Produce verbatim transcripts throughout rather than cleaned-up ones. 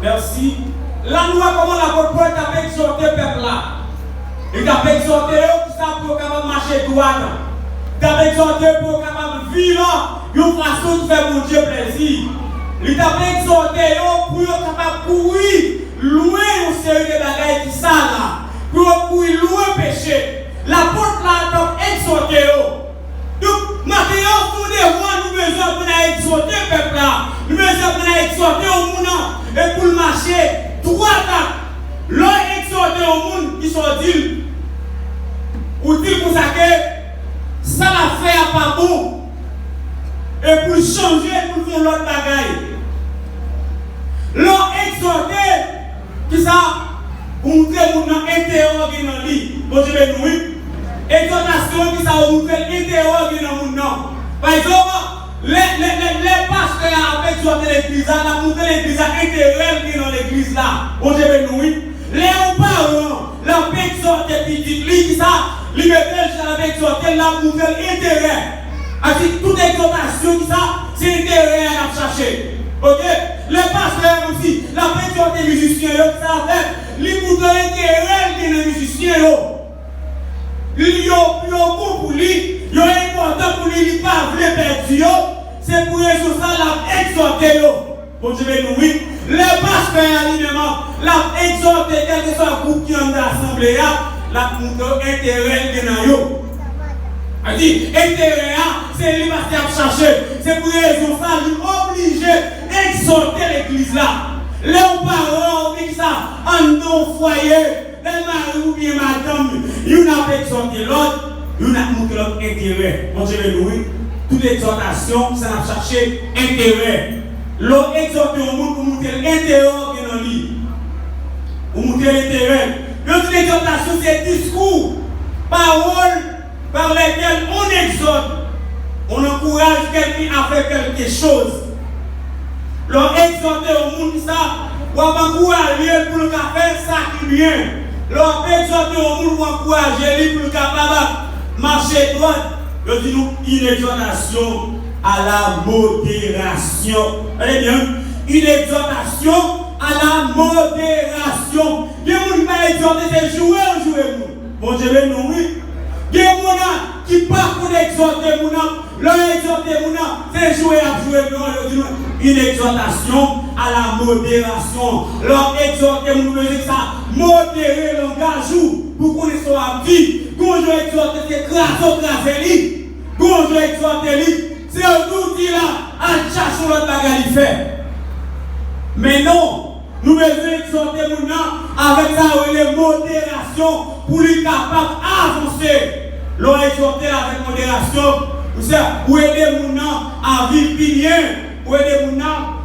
Mèsi. La, nou wè kòman lapot Pòl t ap egzòte pèp la. Li t ap egzòte yo, kisa, pou yo kapab mache dwat. Li t ap egzòte yo pou yo kapab viv yon fason ki fè Bondye plezi. Li t ap egzòte yo pou yo kapab kouri lwen yon seri de bagay ki sal la, pou yo kouri lwen peche. Lapot la t ap egzòte yo. Donk, maten an, se yon devwa nou bezwen aprann a egzòte pèp la. Nou bezwen aprann a egzòte yon moun nan, e pou l mache dwat. Lè w egzòte yon moun, kisa w di l? Ou di l konsa ke sa l ap fè a pa bon. E pou l chanje, pou l fè yon lòt bagay. Lè w egzòte, kisa? Ou montre moun nan enterè w gen nan li. Bondye beni w, wi. Egzòtasyon, kisa? Ou montre l enterè w gen nan moun nan. Pa egzanp, lè, lè, lè, lè pastè a ap egzòte legliz la, l ap montre legliz la enterè l gen nan legliz la. Bondye beni w, wi. Lè yon paran, l ap egzòte pitit li, kisa? Li mete l chita, l ap egzòte l, l ap montre l enterè. Ak si tout egzòtasyon, kisa? Se enterè a l ap chache. Oke? Lè pastè a, kòmsi, l ap egzòte mizisyen yo, kisa l ap fè? Li montre enterè l gen nan mizisyen yo. Li, yo, yo bon pou li, yo enpòtan pou li, li pa vle pèdi yo. Se pou rezon sa, l ap egzòte yo. Bondye beni w, wi. Lè pastè a li menm, l ap egzòte kèlkeswa gwoup ki anndan asanble a, l ap montre yo enterè l gen nan yo. Sa di, enterè a, se li pastè a ap chache. Se pou rezon sa, li oblije egzòte legliz la. Lè yon paran oubyen kisa, anndan yon fwaye, lè mari oubyen madanm, youn ap egzòte lòt, youn ap montre lòt enterè. Bondye beni w, wi. Tout egzòtasyon, sa n ap chache, enterè. Lè w egzòte yon moun, ou montre l enterè w gen nan li. Ou montre l enterè. Yo di egzòtasyon se diskou, pawòl par lesquels on exhorte, on encourage quelqu'un à faire quelque chose. Lè w egzòte yon moun, sa, w ap ankouraje l pou l ka fè sa ki byen. Lè w ap egzòte yon moun, w ankouraje li pou l kapab mache dwat. Yo di nou, une exhortation à la modération. Tande byen, une exhortation à la modération. Gen moun ki pa egzòte, se joure yo joure moun. Bondye beni nou, wi. Gen moun nan ki pa konn egzòte moun nan. Lè w egzòte moun nan, se joure y ap joure nou, yo di nou, une exhortation à la modération. Lè w ap egzòte moun, ou bezwen sa, modere langaj ou, pou konnen sa w ap di. Gon jan w egzòte, se kraze w kraze li. Gon jan w egzòte li, se w tou di la, al chache yon lòt bagay li fè. Men non, nou bezwen egzòte moun nan avèk sa yo rele moderasyon pou li kapab avanse. Lè w egzòte l avèk moderasyon, ou se, ou ede moun nan a viv pi byen, ou ede moun nan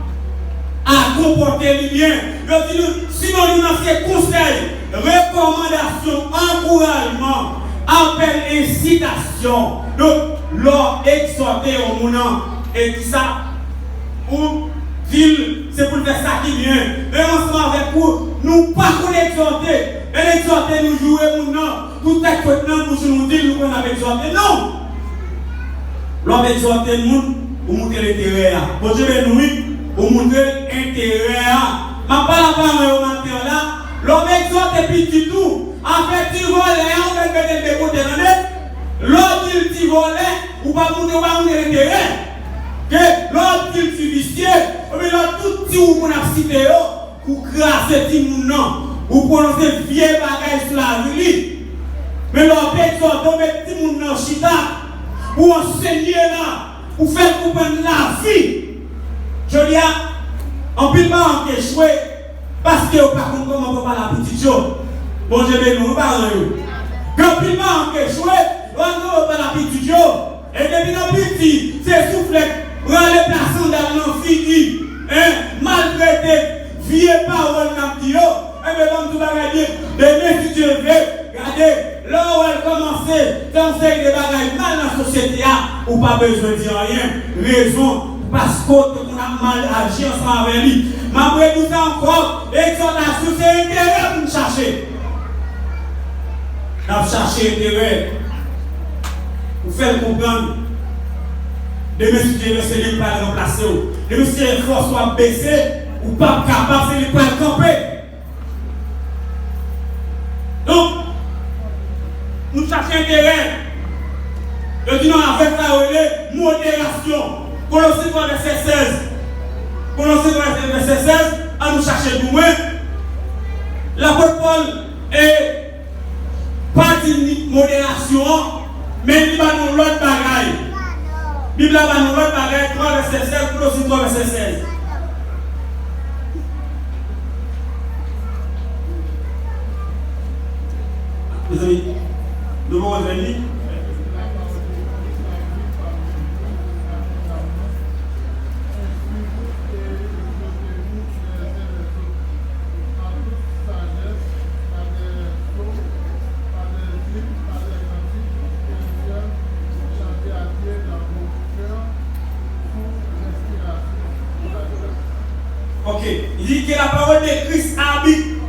a konpòte li byen. Yo di nou, sinònim nan se konsèy, rekòmandasyon, ankourajman, apèl, ensitasyon. Donk, lè w egzòte yon moun nan, e kisa? Ou di l se pou l fè sa ki byen. Men ansanm avèk ou, nou pa konn egzòte. Lè n egzòte, nou joure moun nan. Tout tèt fwèt nan bouch nou, nou di l nou konn ap egzòte. Non! Lè w ap egzòte moun, ou montre l enterè a. Bondye beni w, wi. Ou montre l enterè a. M ap pale a paran yo maten an la. Lè w ap egzòte pitit ou, afè ti vòlè a, ou mèt mete l de kote, tande? Lè w di l ti vòlè, ou pa montre, ou pa montre l enterè. Ke lè w di l ti visye, oubyen lè w tout ti ou konn ap site yo, ou kraze timoun nan, ou pwononse vye bagay sou lavi li. Men lè w ap egzòte, ou met timoun nan chita, ou ansenye la, ou fè l konprann lavi. Jodi a, anpil paran k echwe paske yo pa konn kòman pou yo pale a pitit yo. Bondye beni nou, wi, paran yo. Gen anpil paran k echwe, yo pa konn kòman pou yo pale a pitit yo. E depi nan piti, se souflèt, rale pla sandal nan figi, en, maltrete, vye pawòl n ap di yo. Enben, ban m di w bagay byen, demen, si Dye vle, gade, lè w wè l kòmanse fè yon seri de bagay mal nan sosyete a, ou pa bezwen di anyen. Rezon, paske w te konn ap mal aji ansanm avè li. M ap redi w sa ankò, egzòtasyon se enterè pou n chache. N ap chache enterè. Ou fè l konprann. Demen, si Dye vle, se li k pral ranplase w. Demen, si Dye vle, fòs w ap bese, Ou p ap kapab, se li k pral kanpe. Donk, nou chache enterè. Yo di nou avèk sa yo rele moderasyon. Kolose twa vèsè sèz. Kolose twa vèsè sèz, an nou chache pou mwen. Lapot Pòl, e, pa di ni moderasyon an, men li ba nou lòt bagay. Bib la ba nou lòt bagay, twa vèsè sèz, Kolose twa vèsè sèz. Mezanmi, nou poko jwenn li? Ok, li di que la parole de Christ habite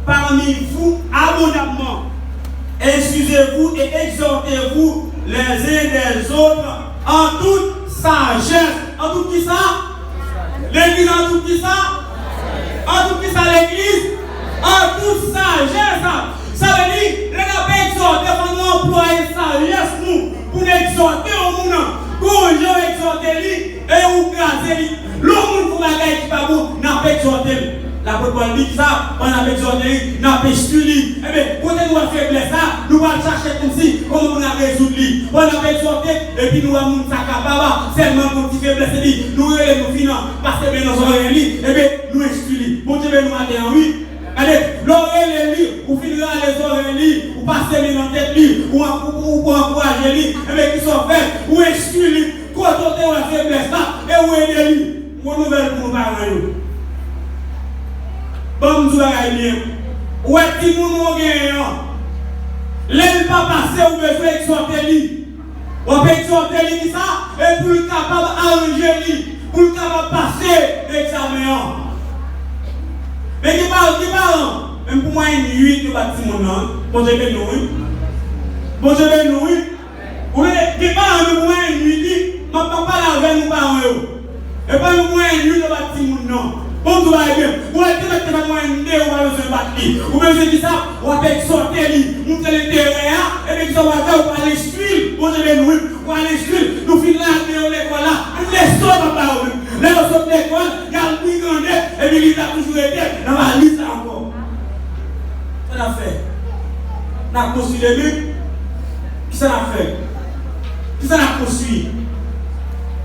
parmi vous abondamment. Instruisez-vous et exhortez-vous les uns des autres en toute sagesse. An tout kisa? Legliz an tout kisa? An tout kisa legliz? An tout sajès. Sa vle di, lè n ap egzòte, fò nou anplwaye sajès nou pou n egzòte yon moun. Gon jan w egzòte li, e ou kraze li. Lè yon moun fè yon bagay ki pa bon, n ap egzòte l. Lapot Pòl di sa, pandan n ap egzòte li, n ap enstwi li. Ebyen, kote nou wè feblès la, nou pral chache kòmsi kòman pou n ap rezoud li. Pandan n ap egzòte, epi nou wè moun sa kapab, sèlman gon ti feblès, epi nou rele, nou vin pase men nan zòrèy li, ebyen, nou enstwi li. Bondye beni w maten an, wi. Gade, lè w rele li, ou fin rale zòrèy li, ou pase men nan tèt li, ou an-, ou, ou, ou ankouraje li, ebyen, kisa w fè? Ou enstwi li. Kote w te wè feblès la, e ou ede li. Bon nouvèl pou nou paran yo. Ban m di w bagay byen. Ou wè timoun ou genyen an, lè l pa pase, ou bezwen egzòte li. W ap egzòte li kisa? E pou l kapab aranje li, pou l kapab pase egzamen an. Men gen pa-, gen paran, menm pou mwayèn uit yo bat timoun nan, wi. Bondye beni w, wi. Bondye beni w, wi. Ou wè, gen paran, menm pou mwayèn uit, wi. M ap, m ap pale avè nou, paran yo. E pa yon mwayèn uit yo bat timoun nan. Bon, tou va byen. Ou wè, te mèt te fè mwayèn de, ou pa bezwen bat li. Ou bezwen kisa? W ap egzòte li, montre l enterè a, epi kisa w pral fè? Ou pral enstwi l. Bondye beni w, wi. Ou pral enstwi l. Nou fin lage yo lekòl la. Menm leson yo p ap ba yo menm. Lè yo sot lekòl, y al brigande, epi li ta toujou rete nan valiz la ankò. Sa n ap fè? N ap konstwi demen? Kisa n ap fè? Kisa n ap konstwi?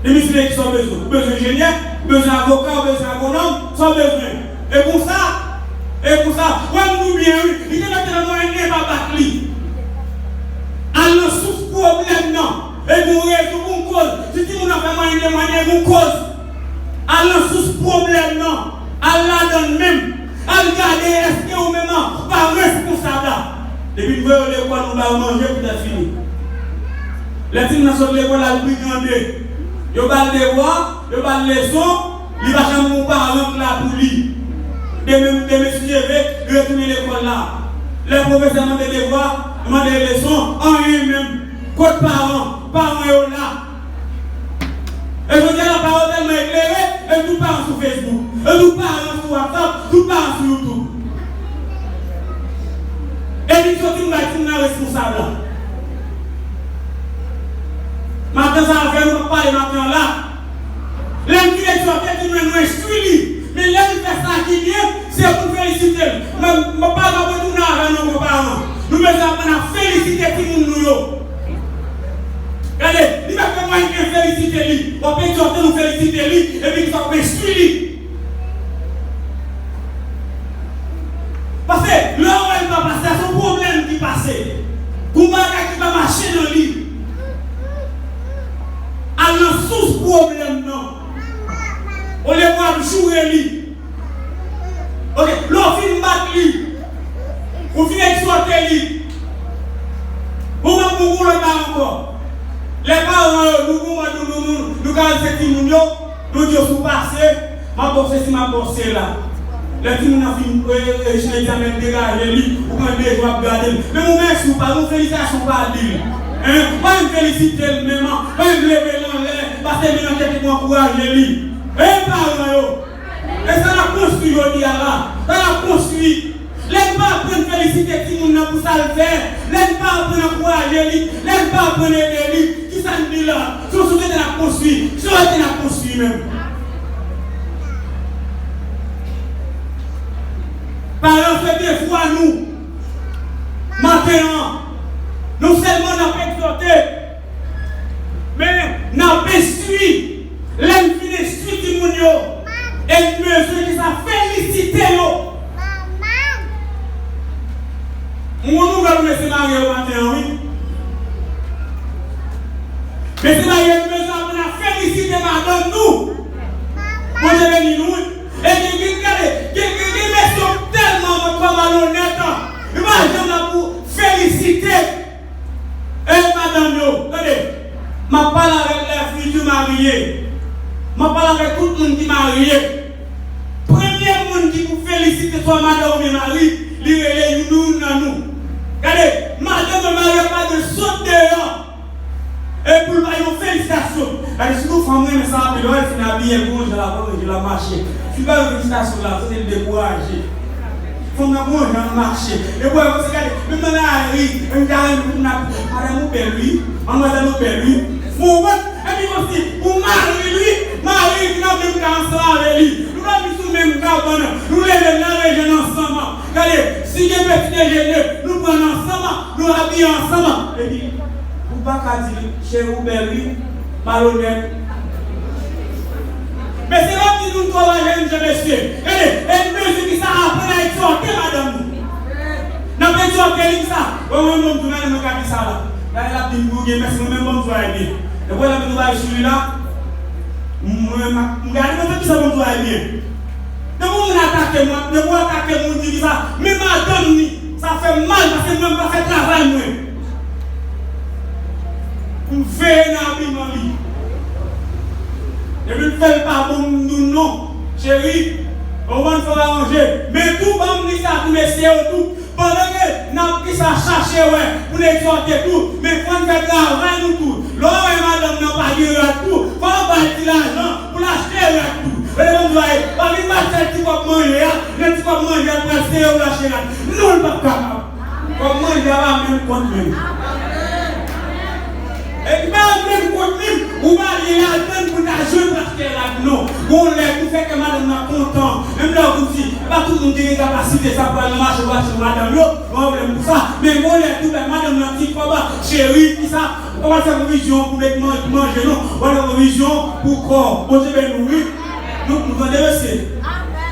Demen, si kisa w bezwen? Ou bezwen enjenyè? Ou bezwen avoka? Ou bezwen agwonòm? Sa w bezwen? E konsa? E konsa? Wè m di w byen, wi. Li te mete nan mwayèn de, pa bat li. Al nan sous pwoblèm nan. E gon rezon, gon koz. Si timoun nan fè mwayèn de, mwayèn de, gon koz. Al nan sous pwoblèm nan. Al ladan l menm. Al gade èske ou menm ou pa responsab la. Depi n voye yo lekòl, nou ba yo manje poutèt fini. Lè timoun nan sot lekòl, al brigande. Yo ba l devwa, yo ba l leson, li pa janm gen yon paran k la pou li. Demen, demen si Dye vle, li retounen lekòl la. Lè pwofesè mande devwa, mande leson, anyen menm. Kot paran? Paran yo la. E jodi a, la pawòl tèlman eklere, e tout paran sou Facebook, e tout paran sou WhatsApp, tout paran sou YouTube. E li soti, nou bay timoun nan responsab la. Maten sa avè nou, nou pale maten an la. Lè n fin egzòte timoun nan, nou enstwi li. Men lè li fè sa ki byen, se pou n felisite l. Mwen, mwen pa nan retounen avè nou, bon paran. Nou bezwen aprann ap felisite timoun nou yo. Gade, li pa fè mwayen byen, felisite li. W ap egzòte l, ou felisite li, epi kisa w ap enstwi li. Paske lè w wè l pa pase, se yon pwoblèm ki pase. Gon bagay ki pa mache nan li. Al nan sous pwoblèm nan. Olye w ap joure li. Ok, lè w fin bat li, ou fin egzòte li. Bon, m ap bon pou lòt la ankò. Lè paran yo, nou bon, nou, nou, nou, nou karese timoun yo, nou di yo si w pase, m ap ba w sesi, m ap ba w sela. Lè timoun nan fin, e, e, egzamen, degaje li, ou pran de jou ap gade l. Men ou mèsi, ou pa, ou felisitasyon, ou pa di l. Hein? Pa menm felisite l menm, pa menm leve l anlè, pase men nan tèt li pou ankouraje li. E paran yo! E sa n ap konstwi jodi a la. Sa n ap konstwi. Lè n pa aprann felisite timoun nan pou sa l fè, lè n pa aprann ankouraje li, lè n pa aprann ede li, kisa n di la? Se yon sosyete n ap konstwi. Se yon sosyete n ap konstwi menm. Paran, se devwa nou. Maten an, non sèlman n ap egzòte, men n ap enstwi. Lè n fin enstwi timoun yo, e n bezwen ki sa felisite yo. M gon nouvèl pou mesye marye yo maten an, wi. Mesye marye, nou bezwen aprann a felisite madanm nou. Bondye beni nou, wi. E gen, gen, gade, gen, gen, gen mesye yo tèlman mwen twò malonèt, yo pa janm la pou felisite. E madanm yo, tande, m ap pale avèk les futurs mariés. M ap pale avèk tout moun ki marye. Premye moun ki pou felisite swa madanm oubyen mari, li rele youn, youn nan nou. Gade, madanm nan marye pa dwe sot deyò. E pou l ba yon felisitasyon. Gade, sitou fanm renmen sa anpil, lè l fin abiye, l gon jan l ap ranje, l ap mache. Si l ba yon felisitasyon la, se te l dekouraje. Fanm nan gon jan l mache. E pou wè, se gade, menm nan lari, menm ta renmen pou n ap, madanm ou bèl, wi. Manmzèl ou bèl, wi. Ou konprann? Epi konsi, ou mari l, wi. Mari l ki nan menm ka ansanm avè li. Nou dòmi sou menm kabann. Nou leve n al dejennen ansanm. Gade, si gen peti dejene, nou pran l ansanm, nou abiye ansanm. Epi, ou pa ka di, cheri, ou bèl, wi. Malonèt. Mesye, m ap di nou twò pa jèn jan mesye. Gade, e n bezwen ki sa aprann a egzòte madanm nou. N ap egzòte li ki sa. Wè, mwen, mwen, mwen, mwen, gade sa la. Gade l ap di m pou gen mès, mwen menm, bon, m travay byen. E pwoblèm nou bay sou li la. Mwen, m, m gade mwen, ki sa bon, m travay byen. Depi yon moun atake m, depi w atake m, ou di ki sa, men madanm ni, sa fè m mal, paske mwen, m pa fè travay mwen. M veye nan abiman li. Depi l fè l pa bon, m di w non. Cheri, ou konn fè w aranje. Men tou, ban m di sa tou, mesye yo tou. Pandan ke n ap ki sa chache wè pou n egzòte tou, men fò n fè travay nou tou. Lè w wè madanm nan pa gen rad tou, fò w ba l ti lajan pou l achte rad tou. Rele m di w, pa vin bat sèl ti kòb manje a, nan ti kòb manje a, l pral sere w l achte rad. Non, l p ap kapab. Kòb manje a pa menm kont menm. E ki pa menm kont menm, ou pa vle al tann pou ta jwenn pou achte rad non. Gon lè pou fè kè madanm nan kontan. Menm lè ou di, e pa tout moun ki gen kapasite sa pou al nan mache pou achte madanm yo, gon pwoblèm pou sa. Men gon lè tou, bay madanm nan ti kòb, cheri, ki sa, ou pa fè pwovizyon pou met man-, manje non, ou pa fè pwovizyon pou kò. Bondye beni nou, wi. Nou, nou tande mesye.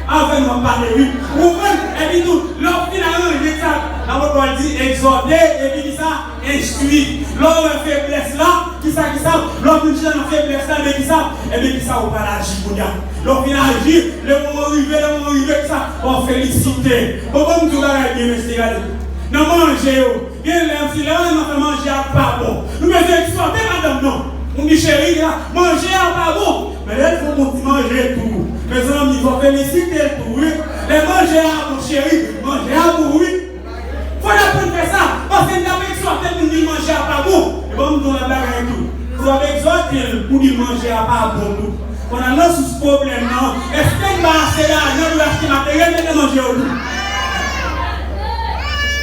Avè nou ap pale, wi. Ou konprann? Epi tou, lè w fin aranje sa, lapot Pòl di, egzòte, epi ki sa? Enstwi. Lè w wè feblès la, ki sa, ki sa? Lè w fin chita nan feblès la, men ki sa? Ebyen, ki sa ou pral aji kounye a? Lè w fin aji, lè moman rive, lè moman rive, ki sa? Fò w felisite. Bon, bon, m di w bagay byen, mesye, gade. Nan manje yo, gen lè, si lè w nan fè manje a pa bon, nou bezwen egzòte madanm nan. Nou di, cheri, a, manje a pa bon. Men lè l fè yon bon ti manje tou, mezanmi, fò w felisite l tou, wi. Lè manje a bon, cheri, manje a bon, wi. Fò n aprann fè sa, paske n t ap egzòte pou n di manje a pa bon. E ban m di w yon lòt bagay tou. Fò w ap egzòte l pou di manje a pa bon tou. Fò n al nan sous pwoblèm nan. Èske n ba ase lajan pou achte materyèl mete manje yo tou?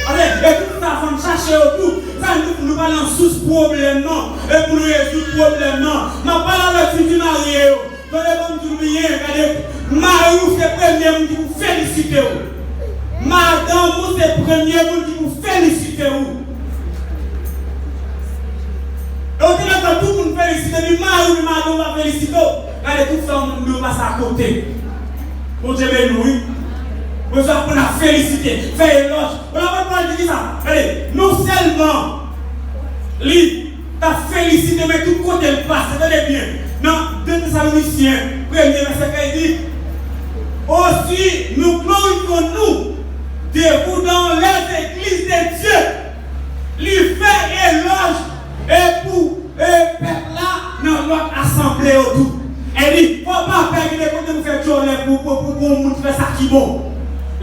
Tande, e tout sa fò n chache yo tou. Sa nou, nou pa nan sous pwoblèm nan. E pou nou rezoud pwoblèm nan. M ap pale avèk fi ki marye yo. Tande, ban m di w byen, gade, mari w se premye moun ki pou felisite w. Madanm ou se premye moun ki pou felisite w. E w te dakò tout moun felisite, men mari w, men madanm w pa felisite w. Gade tout sa moun yo pase akote. Bondye beni w, wi. Bondye aprann ap felisite, fè elòj. Bon, lapot Pòl di ki sa? Gade, non sèlman li t ap felisite, men tout kote l pase, tande byen, nan de Tesalonisyen, premye vèsè, kè li di, aussi nous glorifions-nous de vous dans les églises de Dieu. Li fè elòj e pou e pèp la nan lòt asanble yo tou. E li, fò w pa pè gen de kote pou fè djòlè pou, pou, pou, pou yon moun fè sa ki bon.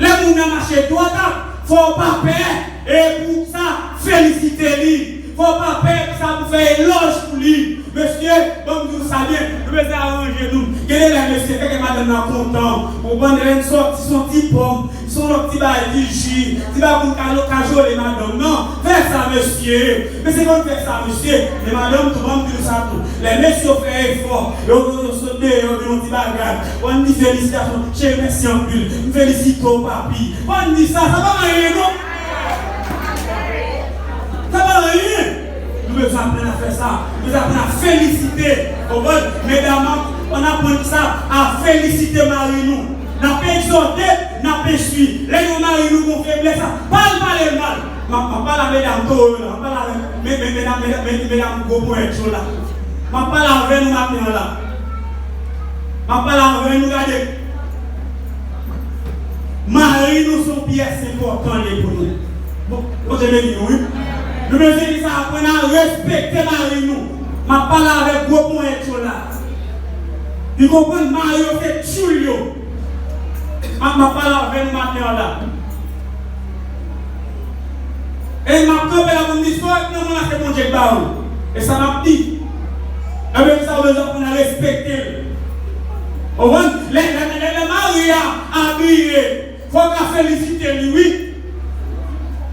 Lè moun nan mache dwat la, fò w pa pè e pou sa felisite li. Fò w pa pè sa pou fè elòj pou li. Mesye, ban m di w sa byen, nou bezwen aranje nou. Gen de lè, mesye, fè kè Madanm nan kontan, ou konprann, lè n sòti, se yon ti pòm, se yon lòt ti bagay, ti ji, ti bagay pou n ka, ka jole madanm nan. Fè sa, mesye. Mesye konn fè sa, mesye. Men madanm tou, ban m di nou sa tou. Lè mesye yo fè efò, yo, yo, yo sot deyò, yo di yon ti bagay. Ou konn di felisitasyon, cheri, mèsi anpil. M felisite w, papi. Ou konn di sa, sa pa anyen, non. Sa pa anyen. Nou bezwen aprann a fè sa. Nou bezwen aprann a felisite. Konprann? Medam, ann aprann sa, a felisite mari nou. N ap egzòte, n ap enstwi. Lè yon mari nou gon feblès, pa al pale l mal. M ap, m ap pale a medam towo yo la. M ap pale avè men, men, medam, medam, men, medam gwo ponyèt yo la. M ap pale avè nou maten an la. M ap pale avè nou, gade. Mari nou se yon pyès enpòtan li ye pou nou. Bon, Bondye beni nou, wi. Nou bezwen di sa, aprann a respekte mari nou. M ap pale avèk gwo ponyèt yo la. Li konprann mari yo se tchoul yo. M ap, m ap pale avè nou maten an la. E m ap kanpe la pou m di, sa w ap nan men w la, se Bondye k ba ou. E sa m ap di. Ebyen, sa w bezwen aprann a respekte l. Ou konprann? Lè, lè, lè, lè mari a abiye, fò w ka felisite li, wi.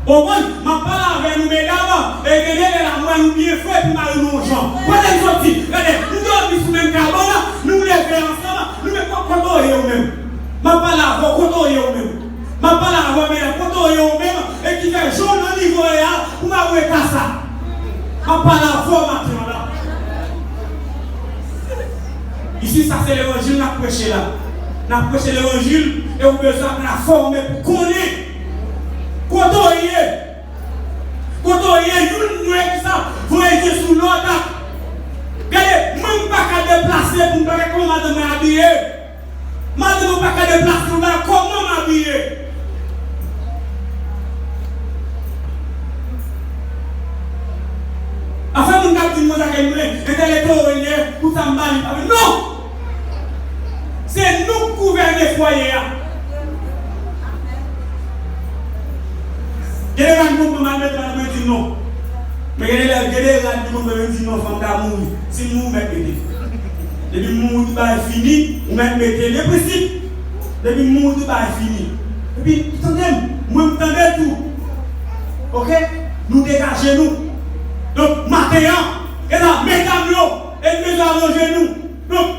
Ou konprann? M ap pale avè nou, medam, e gen de lè la, m wè nou byen fre, epi mari nou yon jan. Kote n soti? Gade, nou dòmi sou menm kabann, nou leve ansanm, nou met kote w ye ou menm. M ap pale avè w, kote w ye ou menm. M ap pale avè w, medam, kote w ye ou menm, e ki fè jan w nan nivo w ye a, pou mari w e ka sa. M ap pale avè w maten an la. Isi, sa se levanjil n ap preche la. N ap preche levanjil, e ou bezwen aprann a fòme pou konnen kote w ye. Kote w ye, youn nou e ki sa, voye je sou lòt la. Gade, mwen m pa ka deplase pou m pa gade kòman madanm mwen abiye. Madanm ou pa ka deplase w la, kòman m abiye? Afè moun k ap di m konsa ke m vle, entèl e towo l ye, pou sa m ba li pa vle. Non! Se nou k gouvène fwaye a. Gen de rad mwen pran m al mete la, mwen di non. Men gen de lè, gen de rad mwen pran, mwen di non, fanm ta mouri. Si m mouri, ou mèt mete. Depi m mouri, tout bagay fini, ou mèt mete. Gen prensip. Depi m mouri, tout bagay fini. Epi, tande m, mwen m tande tou. Oke? Nou degaje nou. Donk, maten an, e la, medam yo, e n bezwen aranje nou. Donk,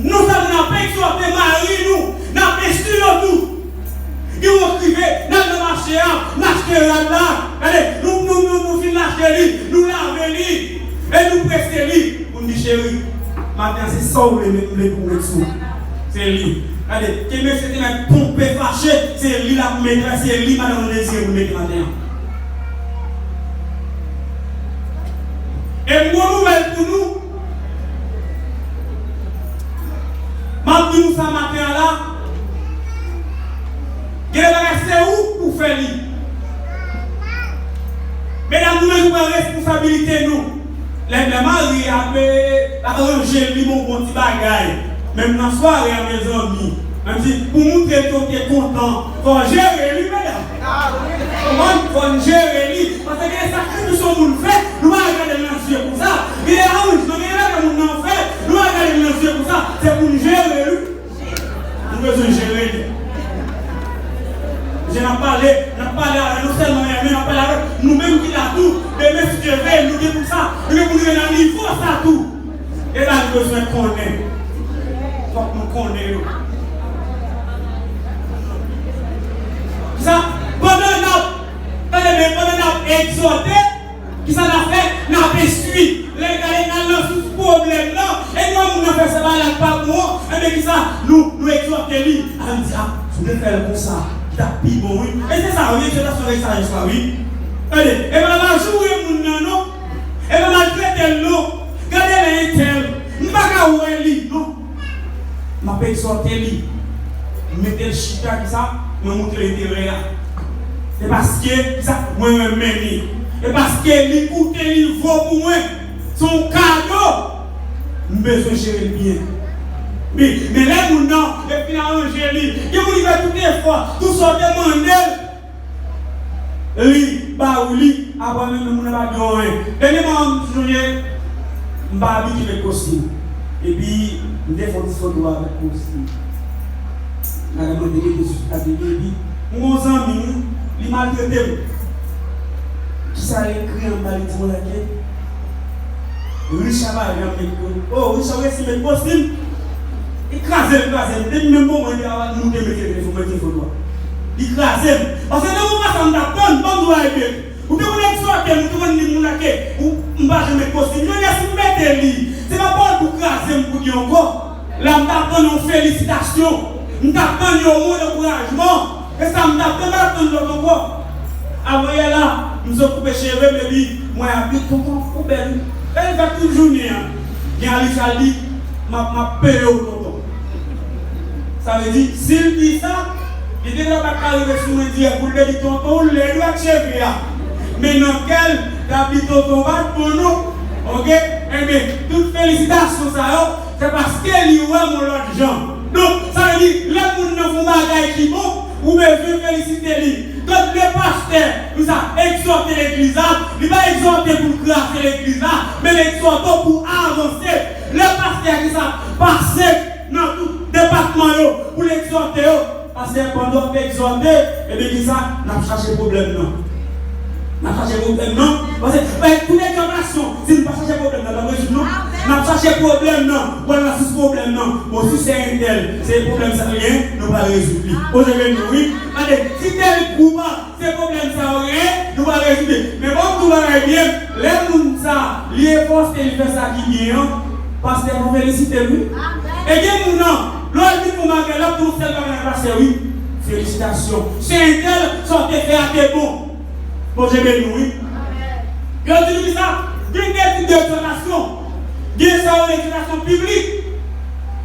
nou sa n ap egzòte mari nou, n ap enstwi yo tou. Gen yon krive, n al nan mache a, n achte rad la. Gade, nou, nou, nou, nou fin achte li, nou lave li, e nou prese li. Pou n di, cheri, maten an se sa w vle, men m vle pou w met sou. Se li. Gade, ke mesye te mèt ponpe fache, se li l ap mete, se li madanm nan dezire pou l mete maten an. E m gon nouvèl pou nou. M ap di nou sa maten an la. Gen de bagay se ou pou fè li. Medam, nou menm nou pran responsabilite nou. Lè, lè mari a pe aranje li bon, bon ti bagay. Menm nan sware a, mezanmi. Menm si pou moutre ke w te kontan, fò w jere li, medam. Konprann? Fò n jere li. Paske gen sakrifis yon moun fè, nou pa gade l nan zye konsa. Gen de aranjman, gen de bagay moun nan fè, nou pa gade l nan zye konsa. Se pou n jere li. Nou bezwen jere li. Jan n ap pale, n ap pale avè nou sèlman, men n ap pale avè nou menm ki la tou. Demen, si Dye vle, nou gen pou sa. Nou gen pou nou rive nan nivo sa tou. E la nou bezwen konnen. Fòk nou konnen yo. Sa, pandan n ap, tande byen, pandan n ap egzòte, kisa n ap fè? N ap enstwi. Lè n gade n al nan sous pwoblèm nan, e lè moun nan fè sa bagay la k pa bon an, ebyen kisa? Nou, nou egzòte li. A, nou di, a, si w te fè l konsa, li t ap pi bon, wi. E se sa, wi, egzòtasyon règ sajès la, wi. Tande, e pa, pa joure moun nan, non. E pa maltrete l, non. Gade lè entèl, m pa ka wè li, non. M ap egzòte li. M mete l chita, kisa? Mwen montre l enterè a. E paske, kisa? Mwen renmen li. E paske li koute, li vo pou mwen. Se yon kado. M bezwen jere l byen. Men, men lè moun nan, epi l aranje li, gen moun ki fè tout efò, tout sa w te mande l. Li ba ou li, apre menm moun nan pa di w anyen. Dènyèman, m sonje, m pa abitye met kostim. Epi, m te fè yon ti foto avèk kostim. Madanm mwen te rete sou tab li, epi m gon zanmi m, li maltrete m. Kisa l ekri anba li di mwen lage? Richard pa janm met po. Oh, Richard resi met postim. Li kraze l, kraze l. Depi menm moman li a moute mete telefòn, mete foto a. Li kraze m. Paske nan moman sa m t ap tann, ban m di w la epi. Ou te konn egzòte m, ou te konn di moun la ke ou, m pa janm met postim. Jodi a si m mete li, se pa pawòl pou kraze m pou di ankò. La m t ap tann yon felisitasyon. M t ap tann yon mo ankourajman. E sa m t ap tann, m pa t ap tann lòt ankò. Avanyè la, m sot koupe cheve m epi m wè Abit, tonton, ou bèl wi. Bèl fè tout jounen an. Gen Alicha l di, m ap, m ap peye w tonton. Sa vle di, si l di sa, li te dwa pa t ka rive sou mwen dirèk pou l te di tonton ou lèd wi ak cheve a. Men nan kè l, l ap di tonton pa t bon non. Oke? Enben, tout felisitasyon sa yo, se paske li wè m yon lòt jan. Donk, sa vle di, lè moun nan fè yon bagay ki bon, ou bezwen felisite li. Donk, lè pastè, konsa, egzòte legliz la, li pa egzòte pou l kraze legliz la, men l egzòte w pou avanse. Lè pastè, konsa, pase nan tout depatman yo pou l egzòte yo. Pastè, pandan w ap egzòte, ebyen, kisa? N ap chache pwoblèm nan. N ap chache pwoblèm nan. Paske, e, tout egzòtasyon, si n pa chache pwoblèm nan, n ap rezoud non. N ap chache pwoblèm nan, pou al nan sous pwoblèm nan. Bon, si se entèl, se pwoblèm sa l gen, nou pral rezoud li. Bondye beni nou, wi. Gade, si tèl gwoup, se pwoblèm sa yo genyen, nou pral rezoud li. Men bon, tout bagay byen, lè moun sa, li efòse, li fè sa ki byen an, pastè, nou felisite l, wi. E gen moun nan, lè w al di pou bagay la, pou sèl bagay la, pastè, wi. Felisitasyon. Se entèl, sa w te fè a te bon. Bondye beni w, wi. Yo di nou sa, gen de tip de egzòtasyon. Gen sa yo egzòtasyon piblik.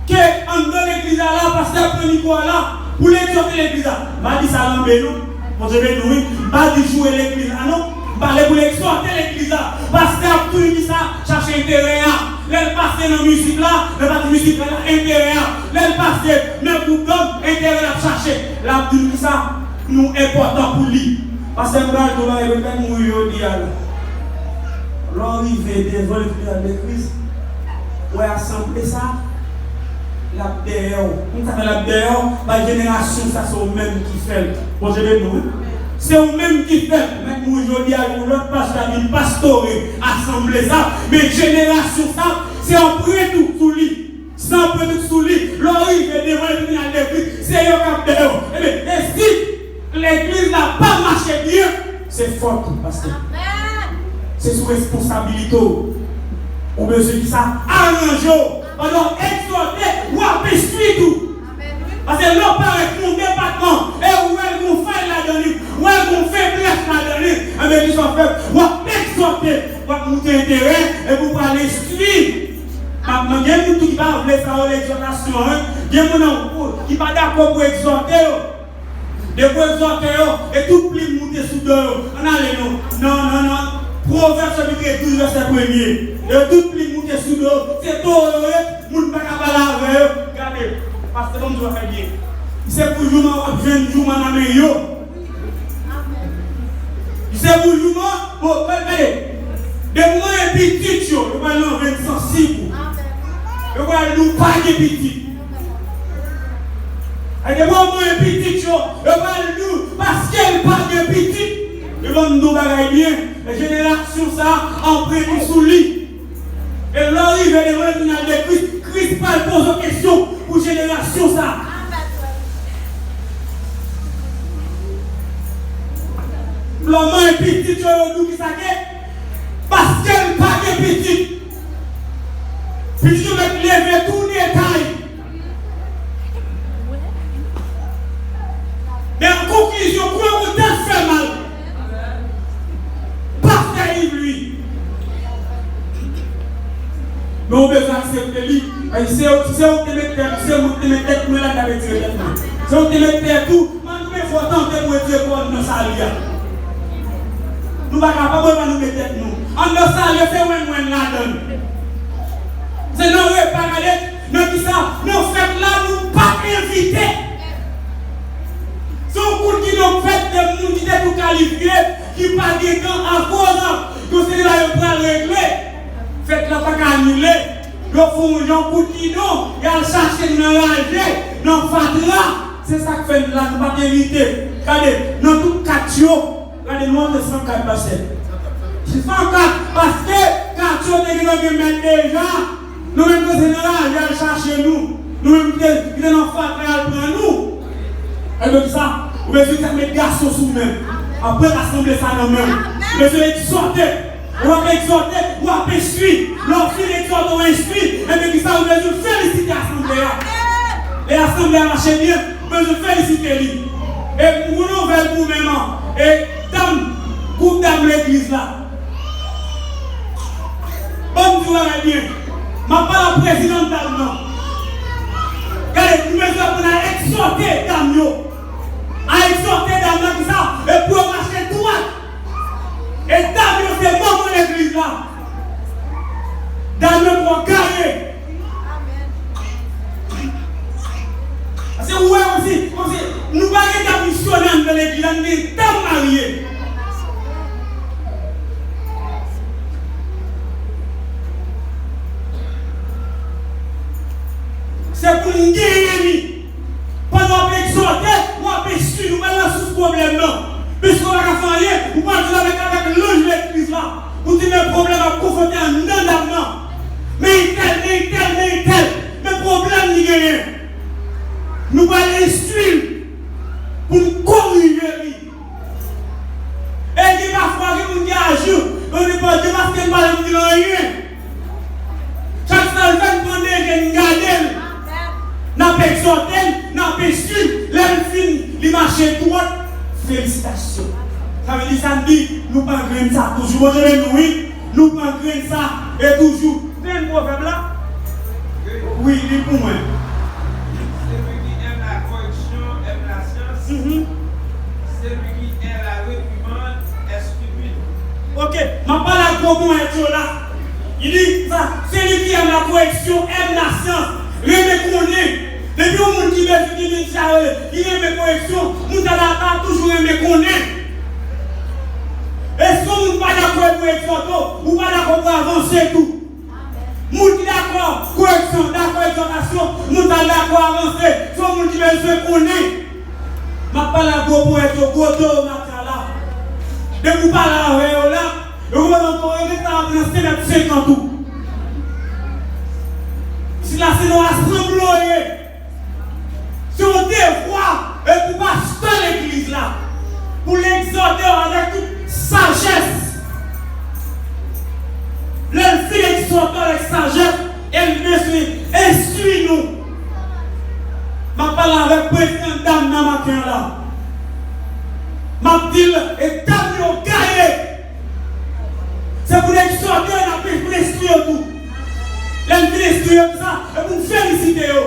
Ke anndan legliz la, la, pastè ap pran mikwo a la, pou l egzòte legliz la. M pa di sa lanbe non. Bondye beni w, wi. M pa di joure legliz la non. M pale pou l egzòte legliz la. Pastè ap toujou di sa, chache enterè a. Lè l pase nan mizik la, nan pati mizik la, enterè a. Lè l pase nan gwoup dòm, enterè l ap chache. L ap di nou kisa nou enpòtan pou li. Pastè, m pral di w bagay, petèt m mouri jodi a la. Lè w rive devan letribinal de Kris, w wè asanble sa, l ap dèyè w. Konn sa fè l ap dèyè w? Bay jenerasyon sa, se w menm ki fè l. Bondye beni w, wi. Se w menm ki fè l. Mèt mouri jodi a, yon lòt pastè vin pastore asanble sa, men jenerasyon sa, se anprent ou sou li. Se anprent ou sou li. Lè w rive devan letribinal de Kris, se yo k ap dèyè w. Ebyen, e si legliz la pa mache byen, se fòt ou, pastè. Se sou responsabilite w. Ou bezwen kisa? Aranje w. Pandan w egzòte, w ap enstwi tou. Paske lè w parèt nan yon depatman, e ou wè l gon fay ladan li, ou wè l gon feblès ladan li, enben, kisa w fè? W ap egzòte, w ap moute enterè, epi w pral enstwi. M ap mande, gen moun tou ki pa vle sa yo, egzòtasyon, wi. Gen moun nan, ki pa dakò pou egzòte yo. Depi w egzòte yo, e tout plim moute sou do yo. Ann ale non. Nan, nan, nan. Pwovèb chapit douz, vèsè premye. E tout plim moute sou do yo. Se towo yo ye, moun pa ka pale avè yo. Gade, pastè, ban m di w afè byen. Se pou jouman w ap jwenn jouman nan men yo. Se pou jouman, bon, gade. Depi w gen pitit yo, yo pral nan venn sansib ou. Yo pral di w pa gen pitit. E depi w gen pitit yo, yo pral di w paske l pa gen pitit. Yo ban m di w bagay byen. Jenerasyon sa a anprent ou sou li. E lè w rive devan letribinal de Kris, Kris pral poze w kesyon pou jenerasyon sa a. Lè w gen pitit yo, yo di w kisa ke? Paske l pa gen pitit. Pitit yo mèt leve tou detay. Men an konklizyon, kouran moutan fè mal. Pastè Yves Louis. Men ou bezwen aksepte li. Ay, se, se ou te met tèt, se ou te met tèt mwen la, k ap retire tèt mwen. Se ou te met tèt ou, man nou men fò tante pou retire kò nou nan sali a. Nou pa kapab wè pa nou met tèt nou. Anndan sali a, se wennwenn ladan l. Se nan repa, gade, nan kisa? Nan fèt la, nou pa t envite. Se yon kout kidon k fèt de moun ki te tou kalifye, ki pa gentan akoz yo se la yo pral regle. Fèt la pa ka anile. Yo fè yon jan kout kidon, y al chache nan raje, nan fatra. Se sa k fè n la, nou pa t envite. Gade, nan tout kat yo, gade, nou antre san kat, pastè. Se san kat, paske kat yo te gentan gen mèt deja. Nou menm ki te nan lari al chache nou. Nou menm ki te, ki te nan fatra al pran nou. Sa vle di sa, ou bezwen sa met gason sou men. Apre rasanble sa nan men. Ou bezwen egzòte. Ou ap egzòte, ou ap enstwi. Lè w fin egzòte, ou enstwi. Ebyen, ki sa ou bezwen felisite asanble a. E asanble a mache byen, ou bezwen felisite li. E pou nouvèl pou menm an, e dam, gwoup dam legliz la. Ban m di w bagay byen. M ap pale ak prezidan dam nan. Gade, nou bezwen aprann a egzòte dam yo. A egzòte dam nan, ki sa? E pou yo mache dwat. E dam yo se manman legliz la. Dam yo twò gaye. Paske ou wè, kòmsi, kòmsi nou pa gen dam misyonè anndan legliz la, nou gen dam marye. Se pou n genyen li. Pandan w ap egzòte, w ap enstwi, nou pral nan sous pwoblèm nan. Piske w pa ka fè anyen, ou pral di l avèk, avèk lanj legliz la. Pou di men pwoblèm ap konfwonte anndan dam nan. Men entèl, men entèl, men entèl. Men pwoblèm li genyen. Nou pral enstwi l pou n korije li. E gen pafwa, gen moun ki aji, yo di, "Bondye, paske m pa janm di l anyen." Chak sa l fè, n pran de je n gade l. N ap egzòte l, n ap enstwi l. Lè l fin, li mache dwat. Felisitasyon. Sa vle di sa n di, nou pran grenn sa toujou. Bondye beni nou, wi. Nou pran grenn sa e toujou. Ou te jwenn pwovèb la? Wi, li pou mwen. Celui qui aime la correction aime la science. Mhm. Celui qui hait la réprimande est stupide. Ok, m ap pale ak gwo ponyèt yo la. Li di sa, celui qui aime la correction aime la science. Renmen konnen. Depi yon moun ki bezwen, ki bezwen sa, ki renmen koreksyon, moun sa la pa toujou renmen konnen. E si yon moun pa dakò pou egzòte w, ou pa dakò pou avanse tou. Moun ki dakò koreksyon, dakò egzòtasyon, moun sa dakò avanse. Se yon moun ki bezwen konnen. M ap pale ak gwo ponyèt yo, gwo do yo maten an la. Depi w pale avè yo la, yo konn antre nan senk mèt senkant ou. Sila se nan asanble w ye. Se yon devwa, e pou pastè legliz la, pou l egzòte w avèk tout sajès. Lè l fin egzòte w avèk sajès, e l bezwen enstwi nou. M ap pale avèk prezidan dam nan maten an la. M ap di l, e dam yo gaye. Se pou n egzòte yo, n ap enstwi yo tou. Lè n fin enstwi yo, sa, e pou n felisite yo.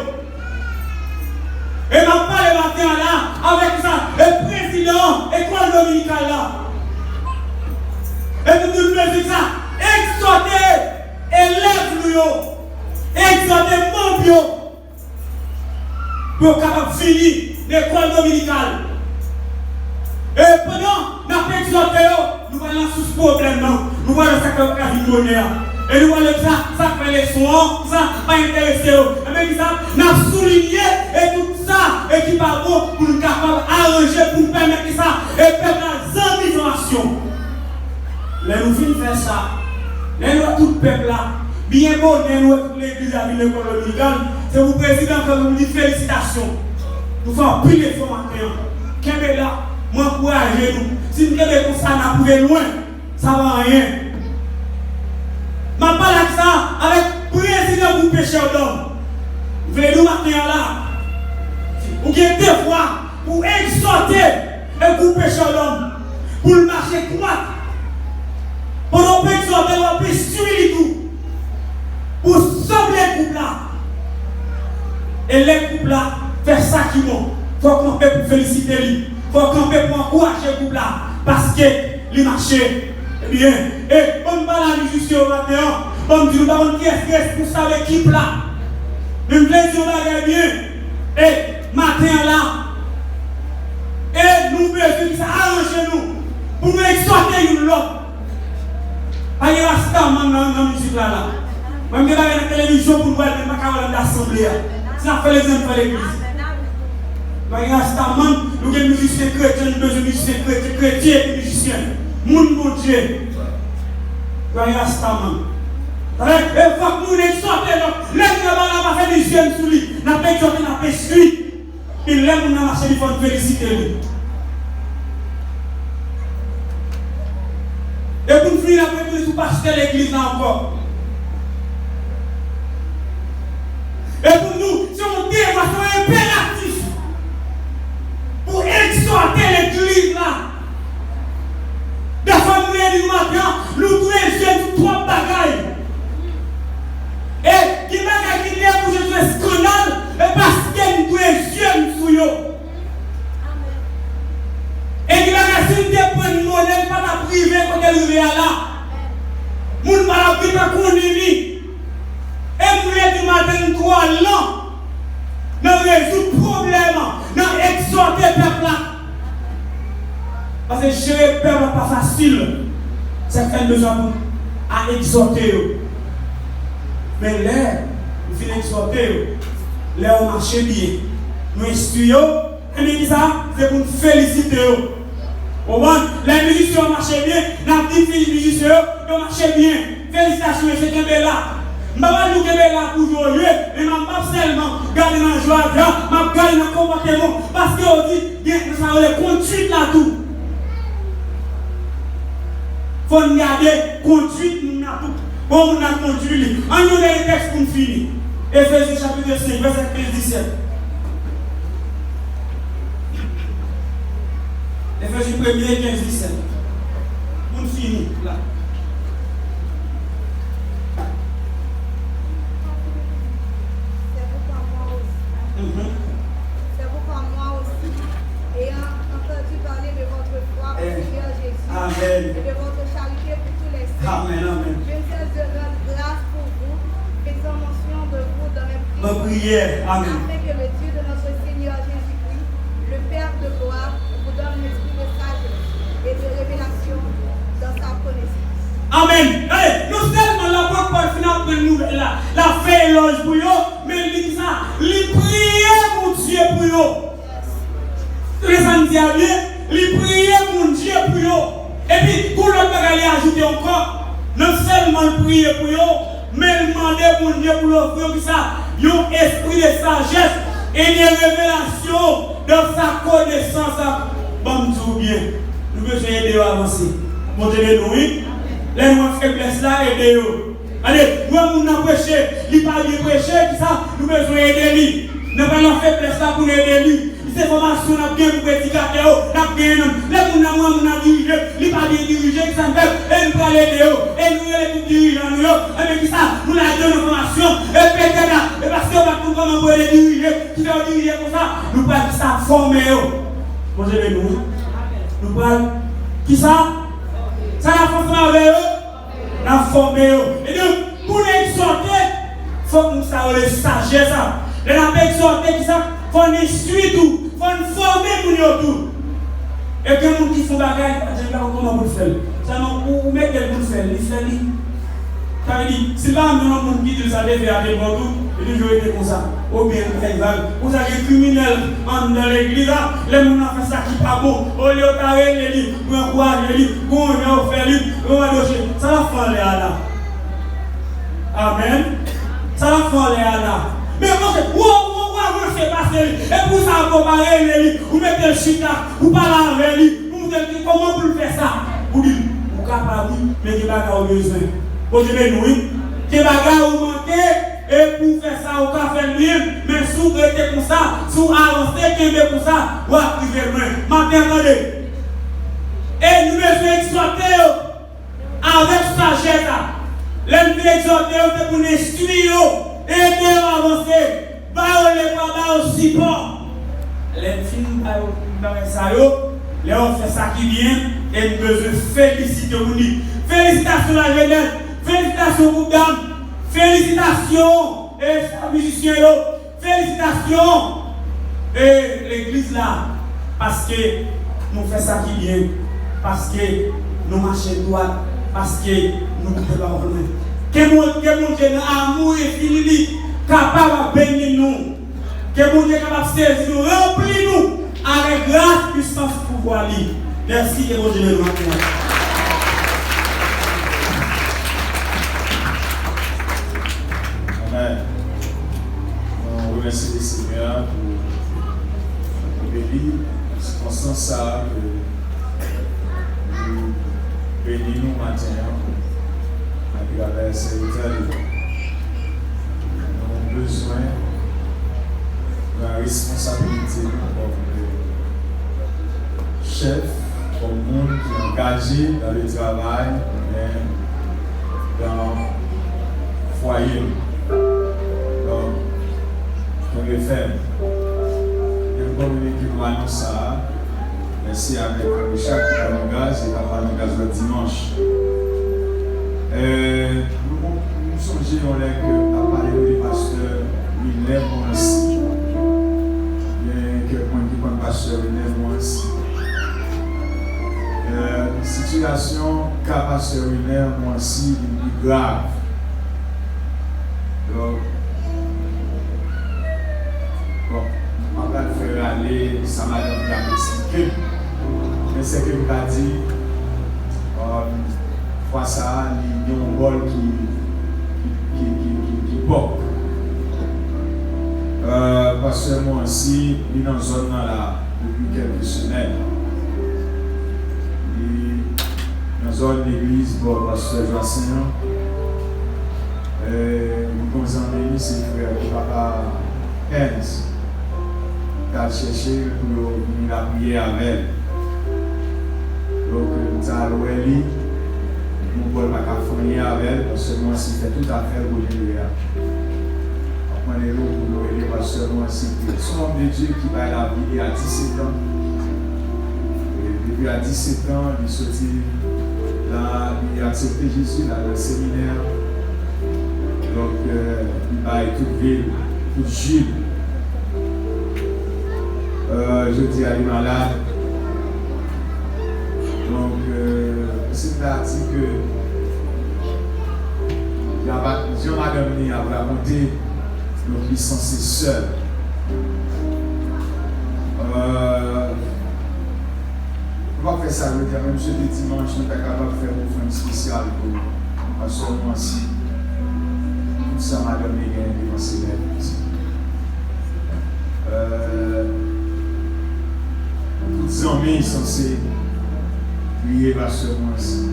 E m ap pale maten an la avèk sa, e prezidan ekòl dominikal la. E pou nou mezi sa, egzòte elèv nou yo, egzòte manm yo, pou yo kapab vini nan ekòl dominikal. E pandan n ap egzòte yo, nou pral nan sous pwoblèm nan. Nou pral wè sa k fè yo ka vin bonè a. E nou pral wè sa, sa k fè leson an, sa pa enterese yo. Ebyen, kisa? N ap soulinye e tout sa e ki pa bon pou n kapab aranje, pou n pèmèt kisa? E pèp la zanmi zanmasyon. Lè nou fin fè sa, lè nou wè tout pèp la, byen bonè nou wè tout legliz la vin lekòl dominikal, se pou prezidan fè nou di felisitasyon. Nou fè anpil efò maten an. Kenbe la, mwen ankouraje nou. Si n kenbe konsa, n ap rive lwen. Sa pa anyen. M ap pale ak sa avèk prezidan gwoup pechè dòm. M vle di w maten an la, ou gen devwa pou egzòte e gwoup pechè dòm, pou l mache dwat. Pandan w ap egzòte, w ap enstwi li tou. Pou sanble gwoup la. E lè gwoup la fè sa ki bon, fò w kanpe pou felisite li. Fò w kanpe pou ankouraje gwoup la. Paske li mache byen. E ban m pale a mizisyen yo maten an. Ban m di nou, pa konn kiyès ki responsab ekip la. Men m vle di yon bagay byen. E maten an la, e nou bezwen sa aranje nou pou nou egzòte youn lòt. Pa gen rastaman nan, nan mizik la la. Mwen m gen bagay nan televizyon pou nou wè l, men m pa ka wè l anndan asanble a. Si n ap fè legliz, ann fè legliz. Pa gen rastaman, nou gen mizisyen kretyen, nou bezwen mizisyen kretyen, kretyen epi mizisyen. Moun Bondye. Pa gen rastaman. Tande, e fòk moun egzòte lòt. Lè nou ba la pa fè mizisyen sou li. N ap egzòte, n ap enstwi. Epi lè moun nan mache, li fò n felisite li. E pou n fini, n ap retounen sou pastè legliz la ankò. E pou nou, se yon devwa, se yon enperatif pou egzòte legliz la. Dèfwa, m vle di nou maten an, nou dwe jwenn twòp bagay. E gen bagay ki debouche sou eskandal, e paske n dwe jwenn sou yo. E gen bagay, si n te pran modèl, pa t ap rive kote l rive a la. Moun pa t ap gen tan konnen li. E m vle di maten n twò lan nan rezoud pwoblèm, nan egzòte pèp la. Paske jere pèp la pa fasil. Sa k fè n bezwen aprann a egzòte yo. Men lè nou fin egzòte yo, lè yo mache byen, nou enstwi yo, Ebyen, kisa? Se pou n felisite yo. Konprann? Lè mizisyen yo mache byen, n ap di fi mizisyen yo, yo mache byen. Felisitasyon, mesye, kenbe la. M pa pral di w kenbe la pou jwe w jwe, men m ap, m ap sèlman gade nan jwe a, m ap gade nan konpòteman w, paske yo di, gen sa yo rele kondwit la tou. Fò n gade kondwit moun nan tou. Bon, moun nan kondwi li. Ann li yon dènye tèks pou n fini. Efezyen chapit senk, vèsè kenz disèt. Efezyen premye, kenz disèt. Pou n fini la. Mhm. C'est pourquoi moi aussi, ayant entendu parler de votre foi au Seigneur Jésus et de votre charité pour tous les saints, je ne cesse de rendre grâce pour vous, faisant mention de vous dans mes prières, afin que le Dieu de notre Seigneur Jésus-Christ, le Père de gloire, vous donne l'esprit de sagesse et de révélation dans sa connaissance. Amèn. Gade, non sèlman lapot Pòl fin aprann nouvèl la, l ap fè elòj pou yo, men li di sa, li priye Bondye pou yo. Tande sa m di a byen, li priye Bondye pou yo. Epi, gon lòt bagay li ajoute ankò, non sèlman l priye pou yo, men l mande Bondye pou l ofri yo kisa? Yon espri de sajès e de revelasyon dans sa connaissance. Ban m di w byen, nou bezwen ede yo avanse. Bondye beni w, wi. Lè nou wè feblès la, ede yo. Gade, nou wè moun nan preche, li pa byen preche, kisa? Nou bezwen ede li. Nan pale nan feblès la pou n ede li. Se fòmasyon n ap gen pou predikatè yo, n ap gen nan. Lè moun nan, moun nan dirije, li pa byen dirije, kisa n fè? E n pral ede yo. E nou rele tout dirijan nou yo. Ebyen, kisa? Nou lage yo nan fòmasyon. E petèt la, e paske yo pa t konn kòman pou rele dirije, ki fè yo dirije konsa. Nou pral kisa? Fòme yo. Bondye beni w, wi. Nou pral kisa? Sa n ap fè ansanm avè yo? N ap fòme yo. Edonk, pou n egzòte, fòk nou sa rele sajès la. Lè n ap egzòte, kisa? Fò n enstwi tou. Fò n fòme moun yo tou. E gen moun ki fè yon bagay, li pa t janm pa konn kòman pou l fè l. Sèlman, ou, ou mete l pou l fè l, li fè li. Sa vle di, si l pa menm yon moun ki di l sa te fè a te bon tou, li toujou rete konsa. Oubyen l fè vag. Konsa gen kriminèl anndan legliz la, lè moun nan fè sa ki pa bon, olye yo ta rele li, pou ankouraje li, gon jan yo fè li, yo radoche. Sa l ap fè anlè a la? Amèn. Sa l ap fè anlè a la? Men monchè, ou, ou, ou avanse pase li. E pou sa ankò pa rele li, ou mete l chita, ou pale avè li, pou montre l ki kòman pou l fè sa. Ou di l, ou kapab wi, men gen bagay ou bezwen. Bondye beni w, wi. Gen bagay ou manke, e pou w fè sa, ou ka fè l byen, men si w rete konsa, si w avanse, kenbe konsa, w ap rive lwen. Maten an, tande. E nou bezwen egzòte yo avèk sajès la. Lè n fin egzòte yo, se pou n enstwi yo, ede yo avanse, ba yo lepwa, ba yo sipò. Lè n fin ba yo tout bagay sa yo, lè yo fè sa ki byen, e n bezwen felisite moun li. Felisitasyon lajenès, felisitasyon gwoup dam, felisitasyon, e, mizisyen yo. Felisitasyon, e, legliz la, paske nou fè sa ki byen, paske nou mache dwat, paske nou koute pawòl mwen. Ke Bon-, ke Bondye nan amou enfini li kapab ap beni nou. Ke Bondye kapab sezi nou, ranpli nou, Avèk gras, pisans, pouvwa li. Mèsi, ke Bondye beni w maten an. Amèn. Nou remèsye Senyè a pou, pou beni sikonstans sa a ke li beni nou maten an atravè sèvitè li. Nou bezwen pran responsabilite nou kòm chèf, kòm moun ki angaje dans le travail, men dans fwaye nou. Donk, kenbe fèm. Menm kòm nou anonse sa a, mèsi avèk Richard ki ba nou gaz, e k ap ba nou gaz lòt dimanch. Euh, nou, nou sonje yon lè ke n ap pale de pastè Wilner Morancy. Gen kèk moun ki konn pastè Wilner Morancy. Euh, sitiyasyon ka pastè Wilner Morancy vin pi grav. Donk, bon, m pa pral fè rale sa madanm li ap eksplike m. Men sèke m ka di, um, fwa sa a, li gen yon bòl ki, ki, ki, ki, ki, ki pòk. Euh, pastè Morancy, li nan zòn nan la depi kèlke semèn. Li nan zòn legliz bò pastè Joassin an. E, mwen gen yon zanmi li, se frè papa Ernst, t al chèche l pou yo vini lapriyè avè l. Donk, m t al wè li, m wè l pa ka fè anyen avè l, paske Morancy fè tout afè l kote l ye a. M ap mande nou pou nou ede pastè Morancy priye. Se yon nonm de Dye ki bay lavi li a disèt an. E depi a disèt an, li soti la, li aksepte Jezi, l al nan seminè. Donk, euh, li bay tout vi l, tout ji l. Euh, jodi a, li malad. Donk, euh, se ta di ke y ap, jan madanm li ap rakonte, donk, li sanse sèl. Euh, Nou p ap fè sa jodi a, men m swete dimanch, nou ta kapab fè yon ofrann espesyal pou pastè Morancy. Tout sa madanm li genyen devan Senyè a. Euh, tout zanmi sanse priye pastè Morancy.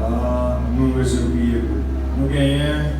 Ah, nou bezwen priye pou li. Nou genyen